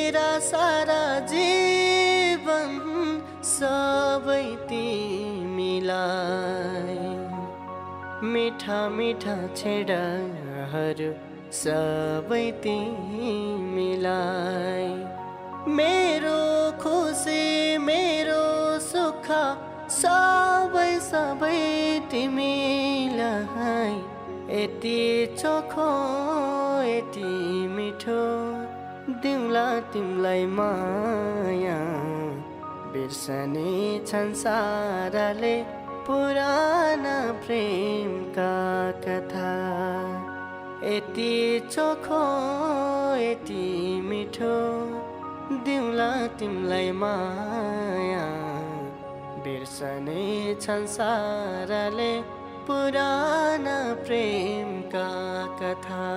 मेरा सारा जीवन सबै तिमीलाई, मीठा मीठा छेडाहरू सबै तिमीलाई, मेरो खुसी मेरो सुख सबै सबै तिमीलाई। यति चोखो यति मिठो दिउँला तिमीलाई माया, बिर्सने संसारले पुराना प्रेमका कथा। यति चोखो यति मिठो दिउँला तिमीलाई माया, बिर्सने संसारले पुराना प्रेमका कथा।